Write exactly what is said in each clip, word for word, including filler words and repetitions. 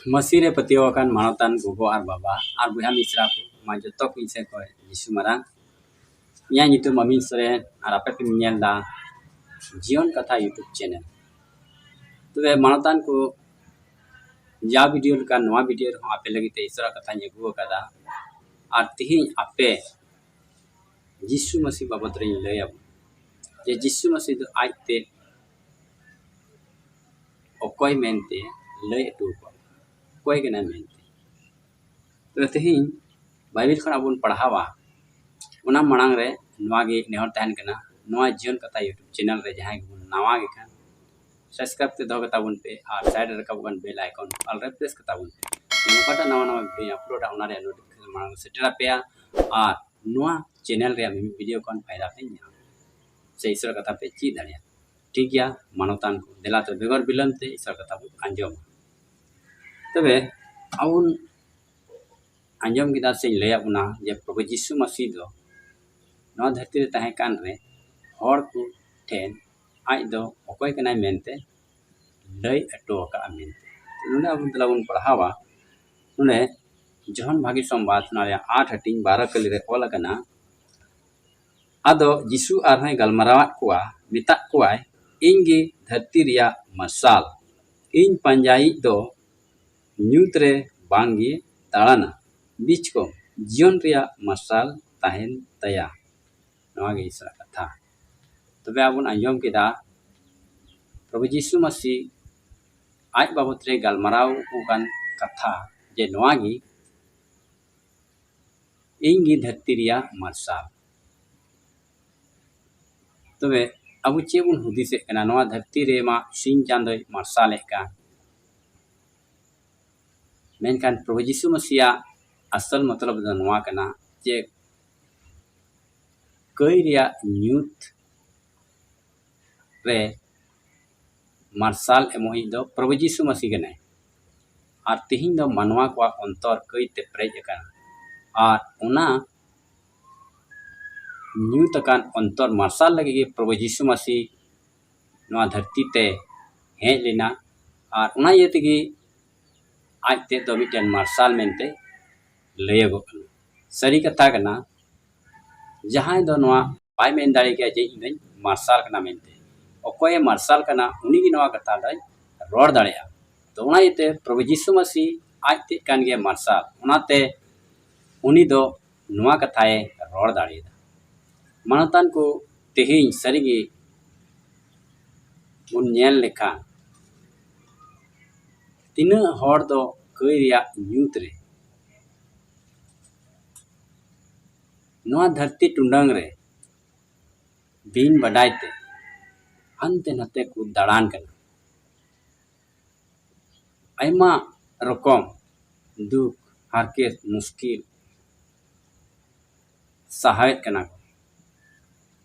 ᱢᱟᱹᱥᱤ ᱨᱮ ᱯᱟᱹᱛᱭᱟᱹᱣ ᱟᱠᱟᱱ ᱢᱟᱱᱚᱛᱟᱱ ᱜᱚᱜᱚ ᱟᱨ ᱵᱟᱵᱟ ᱟᱨ ᱵᱚᱭᱦᱟ ᱢᱤᱥᱨᱟ ᱠᱚ, ᱢᱟ ᱡᱚᱛᱚ ᱠᱚ ᱤᱧ ᱥᱮᱫ ᱠᱷᱚᱱ ᱡᱤᱥᱩ ᱢᱟᱨᱟᱝ᱾ ᱤᱧᱟᱹᱜ ᱧᱩᱛᱩᱢ ᱟᱢᱤᱱ ᱥᱚᱨᱮᱱ ᱟᱨ ᱟᱯᱮ ᱯᱮ ᱧᱮᱞ ᱮᱫᱟ ᱡᱤᱭᱚᱱ ᱠᱟᱛᱷᱟ YouTube channel᱾ ᱛᱚᱵᱮ ᱢᱟᱱᱚᱛᱟᱱ ᱠᱚ, ᱡᱟ video ᱞᱮᱠᱟ ᱱᱚᱣᱟ video ᱨᱮᱦᱚᱸ ᱟᱯᱮ ᱞᱟᱹᱜᱤᱫ ᱛᱮ ᱤᱥᱚᱨᱟᱜ ᱠᱟᱛᱷᱟᱧ ᱟᱹᱜᱩ ᱟᱠᱟᱫᱟ᱾ ᱟᱨ ᱛᱮᱦᱮᱧ ᱟᱯᱮ ᱡᱤᱥᱩ ᱢᱟᱹᱥᱤ ᱵᱟᱵᱚᱫ ᱨᱮᱧ ᱞᱟᱹᱭ ᱟᱵᱚᱱ ᱡᱮ ᱡᱤᱥᱩ ᱢᱟᱹᱥᱤ ᱫᱚ ᱟᱡᱛᱮ ᱚᱠᱚᱭ ᱢᱮᱱᱛᱮ ᱞᱟᱹᱭ ᱦᱚᱴᱚ ᱟᱠᱟᱫ, ᱚᱠᱚᱭ ᱠᱟᱱᱟᱭ ᱢᱮᱱᱛᱮ᱾ ᱛᱚᱵᱮ ᱛᱮᱦᱮᱧ ᱵᱟᱭᱵᱮᱞ ᱠᱷᱚᱱ ᱟᱵᱚ ᱵᱚᱱ ᱯᱟᱲᱦᱟᱣᱟ, ᱚᱱᱟ ᱢᱟᱲᱟᱝ ᱨᱮ ᱱᱚᱣᱟ ᱜᱮ ᱱᱮᱦᱚᱨ ᱛᱟᱦᱮᱱ ᱠᱟᱱᱟ, ᱱᱚᱣᱟ ᱡᱤᱭᱚᱱ ᱠᱟᱛᱷᱟ YouTube channel ᱨᱮ ᱡᱟᱦᱟᱸᱭ ᱜᱮᱵᱚᱱ ᱱᱟᱣᱟ ᱜᱮ ᱠᱷᱟᱱ, subscribe ᱛᱮ ᱫᱚᱦᱚ ᱠᱟᱛᱟ ᱵᱚᱱ ᱯᱮ ᱟᱨ side ᱨᱮ ᱨᱟᱠᱟᱵ ᱠᱟᱱ bell icon all ᱨᱮ press ᱠᱟᱛᱟ ᱵᱚᱱ ᱯᱮ᱾ ᱚᱠᱟᱴᱟᱜ ᱱᱟᱣᱟ ᱱᱟᱣᱟ video upload ᱟ, ᱚᱱᱟ ᱨᱮᱭᱟᱜ notification ᱢᱟᱲᱟᱝ ᱨᱮ ᱥᱮᱴᱮᱨ ᱟᱯᱮᱭᱟ᱾ ᱟᱨ ᱱᱚᱣᱟ channel ᱨᱮᱭᱟᱜ ᱢᱤᱢᱤᱫ video ᱠᱷᱚᱱ ᱯᱷᱟᱭᱫᱟ ᱯᱮ ᱧᱟᱢᱟ ᱥᱮ ᱤᱥᱚᱨ ᱠᱟᱛᱷᱟ ᱯᱮ ᱪᱮᱫ ᱫᱟᱲᱮᱭᱟᱜᱼᱟ᱾ ᱴᱷᱤᱠ ᱜᱮᱭᱟ, ᱢᱟᱱᱚᱛᱟᱱ ᱠᱚ, ᱫᱮᱞᱟ ᱛᱚᱵᱮ ᱵᱮᱜᱚᱨ ᱵᱤᱞᱚᱢ ᱛᱮ ᱤᱥᱚᱨ ᱠᱟᱛᱷᱟ ᱵᱚᱱ ᱟᱸᱡᱚᱢᱟ᱾ ᱛᱚᱵᱮ ᱟᱵᱚ ᱵᱚᱱ ᱟᱸᱡᱚᱢ ᱠᱮᱫᱟ ᱥᱮᱧ ᱞᱟᱹᱭᱟᱫ ᱵᱚᱱᱟ ᱡᱮ ᱯᱨᱚᱵᱷᱩ ᱡᱤᱥᱩ ᱢᱟᱹᱥᱤ ᱫᱚ ᱱᱚᱣᱟ ᱫᱷᱟᱹᱨᱛᱤ ᱨᱮ ᱛᱟᱦᱮᱸ ᱠᱟᱱ ᱨᱮ ᱦᱚᱲ ᱠᱚ ᱴᱷᱮᱱ ᱟᱡ ᱫᱚ ᱚᱠᱚᱭ ᱠᱟᱱᱟᱭ ᱢᱮᱱᱛᱮ ᱞᱟᱹᱭ ᱦᱚᱴᱚ ᱟᱠᱟᱫᱼᱟ ᱢᱮᱱᱛᱮ᱾ ᱱᱚᱰᱮ ᱟᱵᱚ ᱫᱮᱞᱟ ᱵᱚᱱ ᱯᱟᱲᱦᱟᱣᱟ, ᱱᱚᱰᱮ ᱡᱚᱦᱚᱱ ᱵᱷᱟᱹᱜᱤ ᱥᱚᱢᱵᱟᱫ, ᱚᱱᱟ ᱨᱮᱭᱟᱜ ᱟᱴ ᱦᱟᱹᱴᱤᱧ ᱵᱟᱨᱚ ᱠᱟᱹᱞᱤ ᱨᱮ ᱚᱞ ᱟᱠᱟᱱᱟ, ᱟᱫᱚ ᱡᱤᱥᱩ ᱟᱨᱦᱚᱸᱭ ᱜᱟᱞᱢᱟᱨᱟᱣᱟᱫ ᱠᱚᱣᱟ, ᱢᱮᱛᱟᱫ ᱠᱚᱣᱟᱭ, "ᱤᱧ ᱜᱮ ᱫᱷᱟᱹᱨᱛᱤ ᱨᱮᱭᱟᱜ ᱢᱟᱨᱥᱟᱞ᱾ ᱤᱧ ᱯᱟᱸᱡᱟᱭᱤᱡ ᱫᱚ ᱧᱩᱛ ᱨᱮ ᱵᱟᱝ ᱜᱮ ᱫᱟᱬᱟᱱᱟ, ᱵᱤᱪᱠᱚᱢ ᱡᱤᱭᱚᱱ ᱨᱮᱭᱟᱜ ᱢᱟᱨᱥᱟᱞ ᱛᱟᱦᱮᱱ ᱛᱟᱭᱟ᱾" ᱱᱚᱣᱟ ᱜᱮ ᱤᱥᱚᱨᱟᱜ ᱠᱟᱛᱷᱟ᱾ ᱛᱚᱵᱮ ᱟᱵᱚ ᱵᱚᱱ ᱟᱸᱡᱚᱢ ᱠᱮᱫᱟ, ᱯᱨᱚᱵᱷᱩ ᱡᱤᱥᱩ ᱢᱟᱹᱥᱤ ᱟᱡ ᱵᱟᱵᱚᱛ ᱨᱮ ᱜᱟᱞᱢᱟᱨᱟᱣ ᱟᱠᱟᱱ ᱠᱟᱛᱷᱟ ᱡᱮ ᱱᱚᱣᱟ ᱜᱮ, "ᱤᱧ ᱜᱮ ᱫᱷᱟᱹᱨᱛᱤ ᱨᱮᱭᱟᱜ ᱢᱟᱨᱥᱟᱞ᱾" ᱛᱚᱵᱮ ᱟᱵᱚ ᱪᱮᱫ ᱵᱚᱱ ᱦᱩᱫᱤᱥᱮᱫ ᱠᱟᱱᱟ? ᱱᱚᱣᱟ ᱫᱷᱟᱹᱨᱛᱤ ᱨᱮᱢᱟ ᱥᱤᱧ ᱪᱟᱸᱫᱚᱭ ᱢᱟᱨᱥᱟᱞᱮᱫ ᱠᱟᱱ, ᱢᱮᱱᱠᱷᱟᱱ ᱯᱨᱚᱵᱷᱩ ᱡᱤᱥᱩ ᱢᱟᱹᱥᱤᱭᱟᱜ ᱟᱥᱚᱞ ᱢᱚᱛᱞᱚᱵ ᱫᱚ ᱱᱚᱣᱟ ᱠᱟᱱᱟ ᱡᱮ ᱠᱟᱹᱭ ᱨᱮᱭᱟᱜ ᱧᱩᱛ ᱨᱮ ᱢᱟᱨᱥᱟᱞ ᱮᱢᱚᱜᱤᱡ ᱫᱚ ᱯᱨᱚᱵᱷᱩ ᱡᱤᱥᱩ ᱢᱟᱹᱥᱤ ᱠᱟᱱᱟᱭ᱾ ᱟᱨ ᱛᱮᱦᱮᱧ ᱫᱚ ᱢᱟᱱᱣᱟ ᱠᱚᱣᱟᱜ ᱚᱱᱛᱚᱨ ᱠᱟᱹᱭ ᱛᱮ ᱯᱮᱨᱮᱡ ᱟᱠᱟᱱᱟ, ᱟᱨ ᱚᱱᱟ ᱧᱩᱛ ᱟᱠᱟᱱ ᱚᱱᱛᱚᱨ ᱢᱟᱨᱥᱟᱞ ᱞᱟᱹᱜᱤᱫ ᱜᱮ ᱯᱨᱚᱵᱷᱩ ᱡᱤᱥᱩ ᱢᱟᱹᱥᱤ ᱱᱚᱣᱟ ᱫᱷᱟᱹᱨᱛᱤ ᱛᱮ ᱦᱮᱡ ᱞᱮᱱᱟ᱾ ᱟᱨ ᱚᱱᱟ ᱤᱭᱟᱹ ᱛᱮᱜᱮ ᱟᱡ ᱛᱮᱫ ᱫᱚ ᱢᱤᱫᱴᱮᱱ ᱢᱟᱨᱥᱟᱞ ᱢᱮᱱᱛᱮ ᱞᱟᱹᱭᱟᱹᱜᱚᱜ ᱠᱟᱱᱟ᱾ ᱥᱟᱹᱨᱤ ᱠᱟᱛᱷᱟ ᱠᱟᱱᱟ, ᱡᱟᱦᱟᱸᱭ ᱫᱚ ᱱᱚᱣᱟ ᱵᱟᱭ ᱢᱮᱱ ᱫᱟᱲᱮ ᱠᱮᱭᱟ ᱡᱮ ᱤᱧ ᱫᱚᱧ ᱢᱟᱨᱥᱟᱞ ᱠᱟᱱᱟ ᱢᱮᱱᱛᱮ᱾ ᱚᱠᱚᱭᱮ ᱢᱟᱨᱥᱟᱞ ᱠᱟᱱᱟ, ᱩᱱᱤᱜᱮ ᱱᱚᱣᱟ ᱠᱟᱛᱷᱟ ᱫᱚᱭ ᱨᱚᱲ ᱫᱟᱲᱮᱭᱟᱜᱼᱟ᱾ ᱛᱚ, ᱚᱱᱟ ᱤᱭᱟᱹᱛᱮ ᱯᱨᱚᱵᱷᱩ ᱡᱤᱥᱩ ᱢᱟᱹᱥᱤ ᱟᱡ ᱛᱮᱫ ᱠᱟᱱ ᱜᱮᱭᱟ ᱢᱟᱨᱥᱟᱞ, ᱚᱱᱟᱛᱮ ᱩᱱᱤ ᱫᱚ ᱱᱚᱣᱟ ᱠᱟᱛᱷᱟᱭ ᱨᱚᱲ ᱫᱟᱲᱮᱭᱟᱫᱟ᱾ ᱢᱟᱱᱚᱛᱟᱱ ᱠᱚ, ᱛᱮᱦᱮᱧ ᱥᱟᱹᱨᱤᱜᱮ ᱵᱚᱱ ᱧᱮᱞ ᱞᱮᱠᱷᱟᱱ, ᱛᱤᱱᱟᱹᱜ ᱦᱚᱲ ᱫᱚ ᱠᱟᱹᱭ ᱨᱮᱭᱟᱜ ᱧᱩᱛ ᱨᱮ ᱱᱚᱣᱟ ᱫᱷᱟᱹᱨᱛᱤ ᱴᱩᱰᱟᱹᱝ ᱨᱮ ᱵᱤᱱ ᱵᱟᱰᱟᱭ ᱛᱮ ᱦᱟᱱᱛᱮ ᱱᱟᱛᱮ ᱠᱚ ᱫᱟᱬᱟᱱ ᱠᱟᱱᱟ᱾ ᱟᱭᱢᱟ ᱨᱚᱠᱚᱢ ᱫᱩᱠ, ᱦᱟᱨᱠᱮᱛ, ᱢᱩᱥᱠᱤᱞ ᱥᱟᱦᱟᱣᱮᱫ ᱠᱟᱱᱟ ᱠᱚ᱾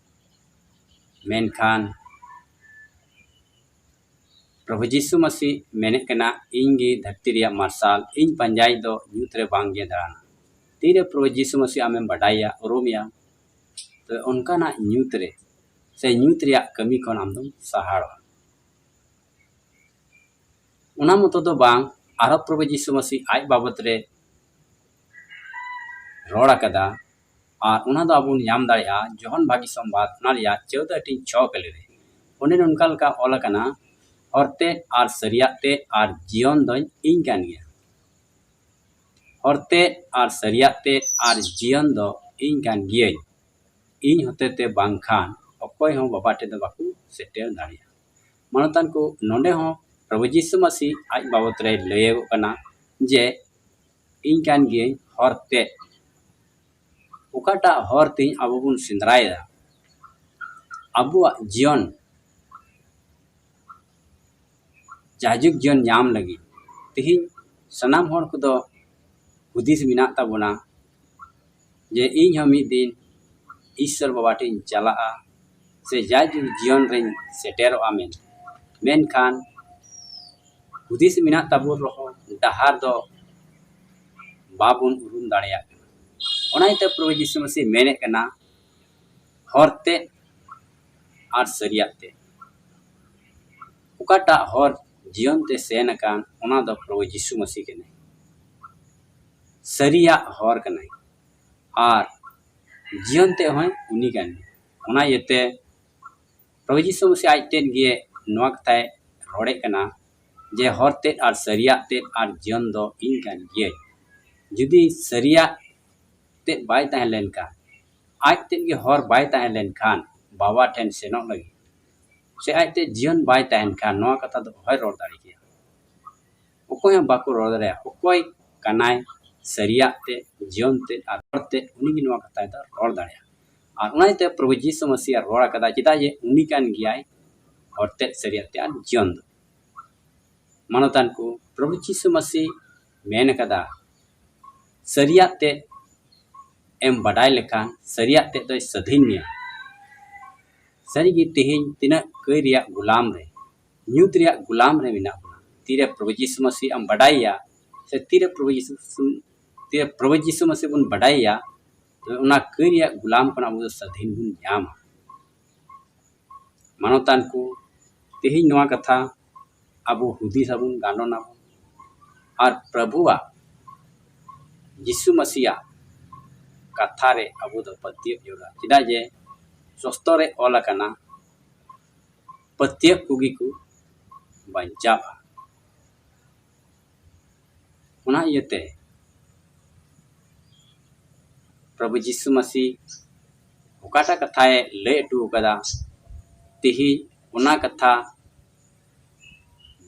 ᱢᱮᱱᱠᱷᱟᱱ ᱯᱨᱚᱵᱷᱩ ᱡᱤᱥᱩ ᱢᱟᱹᱥᱤ ᱢᱮᱱᱮᱫ ᱠᱟᱱᱟ, "ᱤᱧ ᱜᱮ ᱫᱷᱟᱹᱨᱛᱤ ᱨᱮᱭᱟᱜ ᱢᱟᱨᱥᱟᱞ, ᱤᱧ ᱯᱟᱸᱡᱟᱭᱤᱡ ᱫᱚ ᱧᱩᱛ ᱨᱮ ᱵᱟᱝ ᱜᱮ ᱫᱟᱬᱟᱱᱟ᱾" ᱛᱤᱨᱮ ᱯᱨᱚᱵᱷᱩ ᱡᱤᱥᱩ ᱢᱟᱹᱥᱤ ᱟᱢᱮᱢ ᱵᱟᱰᱟᱭᱮᱭᱟ, ᱩᱨᱩᱢᱮᱭᱟ, ᱛᱚ ᱚᱱᱠᱟᱱᱟᱜ ᱧᱩᱛ ᱨᱮ ᱥᱮ ᱧᱩᱛ ᱨᱮᱭᱟᱜ ᱠᱟᱹᱢᱤ ᱠᱷᱚᱱ ᱟᱢ ᱫᱚᱢ ᱥᱟᱦᱟᱲᱚᱜᱼᱟ᱾ ᱚᱱᱟ ᱢᱚᱛᱚ ᱫᱚ ᱵᱟᱝ, ᱟᱨᱦᱚᱸ ᱯᱨᱚᱵᱷᱩ ᱡᱤᱥᱩ ᱢᱟᱹᱥᱤ ᱟᱡ ᱵᱟᱵᱚᱛ ᱨᱮ ᱨᱚᱲ ᱟᱠᱟᱫᱟ, ᱟᱨ ᱚᱱᱟ ᱫᱚ ᱟᱵᱚ ᱵᱚᱱ ᱧᱟᱢ ᱫᱟᱲᱮᱭᱟᱜᱼᱟ ᱡᱚᱦᱚᱱ ᱵᱷᱟᱹᱜᱤ ᱥᱚᱢᱵᱟᱫ, ᱚᱱᱟ ᱨᱮᱭᱟᱜ ᱪᱳᱫᱽᱫᱚ ᱦᱟᱹᱴᱤᱧ ᱪᱷᱚ ᱠᱟᱹᱞᱤ ᱨᱮ᱾ ᱚᱸᱰᱮ ᱱᱚᱝᱠᱟ ᱞᱮᱠᱟ ᱚᱞ ᱟᱠᱟᱱᱟ, "ᱦᱚᱨ ᱛᱮᱫ ᱟᱨ ᱥᱟᱹᱨᱤᱭᱟᱜ ᱛᱮᱫ ᱟᱨ ᱡᱤᱭᱚᱱ ᱫᱚᱧ ᱤᱧ ᱠᱟᱱ ᱜᱮᱭᱟ᱾" ᱦᱚᱨ ᱛᱮᱫ ᱟᱨ ᱥᱟᱹᱨᱤᱭᱟᱜ ᱛᱮᱫ ᱟᱨ ᱡᱤᱭᱚᱱ ᱫᱚ ᱤᱧ ᱠᱟᱱ ᱜᱤᱭᱟᱹᱧ᱾ ᱤᱧ ᱦᱚᱛᱮᱛᱮ ᱵᱟᱝᱠᱷᱟᱱ ᱚᱠᱚᱭ ᱦᱚᱸ ᱵᱟᱵᱟ ᱴᱷᱮᱱ ᱫᱚ ᱵᱟᱠᱚ ᱥᱮᱴᱮᱨ ᱫᱟᱲᱮᱭᱟᱜᱼᱟ᱾ ᱢᱟᱱᱚᱛᱟᱱ ᱠᱚ, ᱱᱚᱰᱮ ᱦᱚᱸ ᱯᱨᱚᱵᱷᱩ ᱡᱤᱥᱩ ᱢᱟᱹᱥᱤ ᱟᱡ ᱵᱟᱵᱚᱛ ᱨᱮ ᱞᱟᱹᱭᱟᱹᱜᱚᱜ ᱠᱟᱱᱟ ᱡᱮ, "ᱤᱧ ᱠᱟᱱ ᱜᱤᱭᱟᱹᱧ ᱦᱚᱨ ᱛᱮᱫ᱾" ᱚᱠᱟᱴᱟᱜ ᱦᱚᱨ ᱛᱮᱦᱮᱧ ᱟᱵᱚ ᱵᱚᱱ ᱥᱮᱸᱫᱽᱨᱟᱭᱮᱫᱟ ᱟᱵᱚᱣᱟᱜ ᱡᱤᱭᱚᱱ, ᱡᱟᱭᱡᱩᱜᱽ ᱡᱤᱭᱚᱱ ᱧᱟᱢ ᱞᱟᱹᱜᱤᱫ? ᱛᱮᱦᱮᱧ ᱥᱟᱱᱟᱢ ᱦᱚᱲ ᱠᱚᱫᱚ ᱦᱩᱫᱤᱥ ᱢᱮᱱᱟᱜ ᱛᱟᱵᱚᱱᱟ ᱡᱮ ᱤᱧ ᱦᱚᱸ ᱢᱤᱫ ᱫᱤᱱ ᱤᱥᱥᱚᱨ ᱵᱟᱵᱟ ᱴᱷᱮᱱ ᱤᱧ ᱪᱟᱞᱟᱜᱼᱟ ᱥᱮ ᱡᱟᱭᱡᱩᱜᱽ ᱡᱤᱭᱚᱱ ᱨᱮᱧ ᱥᱮᱴᱮᱨᱚᱜᱼᱟ ᱢᱮᱱᱛᱮ᱾ ᱢᱮᱱᱠᱷᱟᱱ ᱦᱩᱫᱤᱥ ᱢᱮᱱᱟᱜ ᱛᱟᱵᱚᱱ ᱨᱮᱦᱚᱸ ᱰᱟᱦᱟᱨ ᱫᱚ ᱵᱟᱵᱚᱱ ᱩᱨᱩᱢ ᱫᱟᱲᱮᱭᱟᱜ ᱠᱟᱱᱟ᱾ ᱚᱱᱟ ᱤᱭᱟᱹᱛᱮ ᱯᱨᱚᱵᱷᱩ ᱡᱤᱥᱩ ᱢᱟᱹᱥᱤ ᱢᱮᱱᱮᱫ ᱠᱟᱱᱟ, "ᱦᱚᱨ ᱛᱮᱫ ᱟᱨ ᱥᱟᱹᱨᱤᱭᱟᱜ ᱛᱮᱫ᱾" ᱚᱠᱟᱴᱟᱜ ᱦᱚᱨ ᱡᱤᱭᱚᱱ ᱛᱮ ᱥᱮᱱ ᱟᱠᱟᱱ, ᱚᱱᱟ ᱫᱚ ᱯᱨᱚᱵᱷᱩ ᱡᱤᱥᱩ ᱢᱟᱹᱥᱤ ᱠᱟᱱᱟᱭ᱾ ᱥᱟᱹᱨᱤᱭᱟᱜ ᱦᱚᱨ ᱠᱟᱱᱟᱭ ᱟᱨ ᱡᱤᱭᱚᱱ ᱛᱮ ᱦᱚᱸᱭ ᱩᱱᱤ ᱠᱟᱱ ᱜᱮᱭᱟ᱾ ᱚᱱᱟ ᱤᱭᱟᱹᱛᱮ ᱯᱨᱚᱵᱷᱩ ᱡᱤᱥᱩ ᱢᱟᱹᱥᱤ ᱟᱡ ᱛᱮᱫ ᱜᱮ ᱱᱚᱣᱟ ᱠᱟᱛᱷᱟᱭ ᱨᱚᱲᱮᱫ ᱠᱟᱱᱟ ᱡᱮ, "ᱦᱚᱨ ᱛᱮᱫ ᱟᱨ ᱥᱟᱹᱨᱤᱭᱟᱜ ᱛᱮᱫ ᱟᱨ ᱡᱤᱭᱚᱱ ᱫᱚ ᱤᱧ ᱠᱟᱱ ᱜᱤᱭᱟᱹᱧ᱾ ᱡᱩᱫᱤ ᱥᱟᱹᱨᱤᱭᱟᱜ ᱛᱮᱫ ᱵᱟᱭ ᱛᱟᱦᱮᱸ ᱞᱮᱱᱠᱷᱟᱱ, ᱟᱡ ᱛᱮᱫ ᱜᱮ ᱦᱚᱨ ᱵᱟᱭ ᱛᱟᱦᱮᱸ ᱞᱮᱱᱠᱷᱟᱱ ᱵᱟᱵᱟ ᱴᱷᱮᱱ ᱥᱮᱱᱚᱜ ᱞᱟᱹᱜᱤᱫ, ᱥᱮ ᱟᱡ ᱛᱮᱫ ᱡᱤᱭᱚᱱ ᱵᱟᱭ ᱛᱟᱦᱮᱱ ᱠᱷᱟᱱ, ᱱᱚᱣᱟ ᱠᱟᱛᱷᱟ ᱫᱚ ᱚᱦᱚᱭ ᱨᱚᱲ ᱫᱟᱲᱮ ᱠᱮᱭᱟ᱾ ᱚᱠᱚᱭ ᱦᱚᱸ ᱵᱟᱠᱚ ᱨᱚᱲ ᱫᱟᱲᱮᱭᱟᱜᱼᱟ᱾ ᱚᱠᱚᱭ ᱠᱟᱱᱟᱭ ᱥᱟᱹᱨᱤᱭᱟᱜ ᱛᱮᱫ, ᱡᱤᱭᱚᱱ ᱛᱮᱫ ᱟᱨ ᱦᱚᱨ ᱛᱮᱫ, ᱩᱱᱤ ᱜᱮ ᱱᱚᱣᱟ ᱠᱟᱛᱷᱟᱭ ᱫᱚ ᱨᱚᱲ ᱫᱟᱲᱮᱭᱟᱜᱼᱟ᱾ ᱟᱨ ᱚᱱᱟ ᱤᱭᱟᱹᱛᱮ ᱯᱨᱚᱵᱷᱩ ᱡᱤᱥᱩ ᱢᱟᱹᱥᱤᱭᱟᱜ ᱨᱚᱲ ᱟᱠᱟᱫᱟ, ᱪᱮᱫᱟᱜ ᱡᱮ ᱩᱱᱤ ᱠᱟᱱ ᱜᱮᱭᱟᱭ ᱦᱚᱨ ᱛᱮᱫ, ᱥᱟᱹᱨᱤᱭᱟᱜ ᱛᱮᱫ ᱟᱨ ᱡᱤᱭᱚᱱ ᱫᱚ᱾ ᱢᱟᱱᱚᱛᱟᱱ ᱠᱚ, ᱯᱨᱚᱵᱷᱩ ᱡᱤᱥᱩ ᱢᱟᱹᱥᱤ ᱢᱮᱱ ᱟᱠᱟᱫᱟ, ᱥᱟᱹᱨᱤᱭᱟᱜ ᱛᱮᱫ ᱮᱢ ᱵᱟᱰᱟᱭ ᱞᱮᱠᱷᱟᱱ, ᱥᱟᱹᱨᱤᱭᱟᱜ ᱛᱮᱫ ᱫᱚᱭ ᱥᱟᱹᱫᱷᱤᱱ ᱢᱮᱭᱟ᱾ ᱥᱟᱹᱨᱤᱜᱮ ᱛᱮᱦᱮᱧ ᱛᱤᱱᱟᱹᱜ ᱠᱟᱹᱭ ᱨᱮᱭᱟᱜ ᱜᱩᱞᱟᱢ ᱨᱮ, ᱧᱩᱛ ᱨᱮᱭᱟᱜ ᱜᱩᱞᱟᱢ ᱨᱮ ᱢᱮᱱᱟᱜ ᱵᱚᱱᱟ᱾ ᱛᱤᱨᱮ ᱯᱨᱚᱵᱷᱩ ᱡᱤᱥᱩ ᱢᱟᱹᱥᱤ ᱟᱢ ᱵᱟᱰᱟᱭᱮᱭᱟ, ᱥᱮ ᱛᱤᱨᱮ ᱯᱨᱚᱵᱷᱩ ᱡᱤᱥᱩ, ᱛᱤᱨᱮ ᱯᱨᱚᱵᱷᱩ ᱡᱤᱥᱩ ᱢᱟᱹᱥᱤ ᱵᱚᱱ ᱵᱟᱰᱟᱭᱮᱭᱟ, ᱛᱚᱵᱮ ᱚᱱᱟ ᱠᱟᱹᱭ ᱨᱮᱭᱟᱜ ᱜᱩᱞᱟᱢ ᱠᱷᱚᱱ ᱟᱵᱚ ᱫᱚ ᱥᱟᱹᱫᱷᱤᱱ ᱵᱚᱱ ᱧᱟᱢᱟ᱾ ᱢᱟᱱᱚᱛᱟᱱ ᱠᱚ, ᱛᱮᱦᱮᱧ ᱱᱚᱣᱟ ᱠᱟᱛᱷᱟ ᱟᱵᱚ ᱦᱩᱫᱤᱥ ᱟᱵᱚᱱ, ᱜᱟᱱᱰᱚᱱ ᱟᱵᱚᱱ, ᱟᱨ ᱯᱨᱚᱵᱷᱩᱣᱟᱜ, ᱡᱤᱥᱩ ᱢᱟᱹᱥᱤᱭᱟᱜ ᱠᱟᱛᱷᱟ ᱨᱮ ᱟᱵᱚ ᱫᱚ ᱯᱟᱹᱛᱭᱟᱹᱣ ᱡᱟᱹᱨᱩᱲᱟ᱾ ᱪᱮᱫᱟᱜ ᱡᱮ ᱥᱚᱥᱛᱚ ᱨᱮ ᱚᱞ ᱟᱠᱟᱱᱟ, "ᱯᱟᱹᱛᱭᱟᱹᱣ ᱠᱚᱜᱮ ᱠᱚ ᱵᱟᱧᱪᱟᱜᱼᱟ᱾" ᱚᱱᱟ ᱤᱭᱟᱹᱛᱮ ᱯᱨᱚᱵᱷᱩ ᱡᱤᱥᱩ ᱢᱟᱹᱥᱤ ᱚᱠᱟᱴᱟᱜ ᱠᱟᱛᱷᱟᱭ ᱞᱟᱹᱭ ᱦᱚᱴᱚ ᱟᱠᱟᱫᱟ, ᱛᱮᱦᱮᱧ ᱚᱱᱟ ᱠᱟᱛᱷᱟ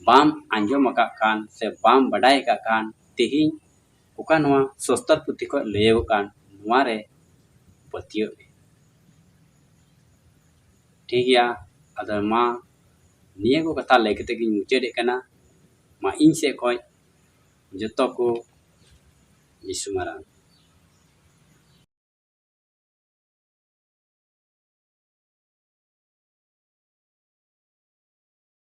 ᱵᱟᱢ ᱟᱸᱡᱚᱢ ᱟᱠᱟᱫ ᱠᱷᱟᱱ ᱥᱮ ᱵᱟᱢ ᱵᱟᱰᱟᱭ ᱟᱠᱟᱫ ᱠᱷᱟᱱ, ᱛᱮᱦᱮᱧ ᱚᱠᱟ ᱱᱚᱣᱟ ᱥᱚᱥᱛᱚᱨ ᱯᱩᱛᱷᱤ ᱠᱷᱚᱱ ᱞᱟᱹᱭᱟᱹᱜᱚᱜ ᱠᱟᱱ, ᱱᱚᱣᱟ ᱨᱮ ᱯᱟᱹᱛᱭᱟᱹᱣ ᱢᱮ᱾ ᱴᱷᱤᱠ ᱜᱮᱭᱟ, ᱟᱫᱚ ᱢᱟ ᱱᱤᱭᱟᱹ ᱠᱚ ᱠᱟᱛᱷᱟ ᱞᱟᱹᱭ ᱠᱟᱛᱮ ᱜᱤᱧ ᱢᱩᱪᱟᱹᱫᱮᱫ ᱠᱟᱱᱟ᱾ ᱢᱟ ᱤᱧ ᱥᱮᱫ ᱠᱷᱚᱱ ᱡᱚᱛᱚ ᱠᱚ ᱡᱤᱥᱩ ᱢᱟᱨᱟᱝ᱾